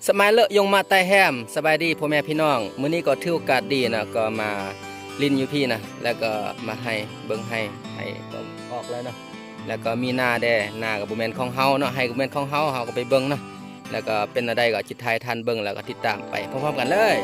ສະມາຍເລີະ ຢົງມະໄຕແຮມ ສະບາຍດີພໍ່ແມ່ພີ່ນ້ອງ. ມື້ນີ້ກໍຖືໂອກາດດີນະ ກໍມາຫຼິ້ນຢູ່ພີ້ນະ ແລ້ວກໍມາໄຮ່ ເບິ່ງໄຮ່ ໄຮ່ກໍອອກແລ້ວເນາະ ແລ້ວກໍມີນາແດ່. ນາກໍບໍ່ແມ່ນຂອງເຮົາເນາະ ໄຮ່ກໍບໍ່ແມ່ນຂອງເຮົາ ເຮົາກໍໄປເບິ່ງເນາະ ແລ້ວກໍເປັນແນວໃດກໍຊິຖ່າຍທ່ານເບິ່ງ ແລ້ວກໍຕິດຕາມໄປພ້ອມໆກັນເລີຍ.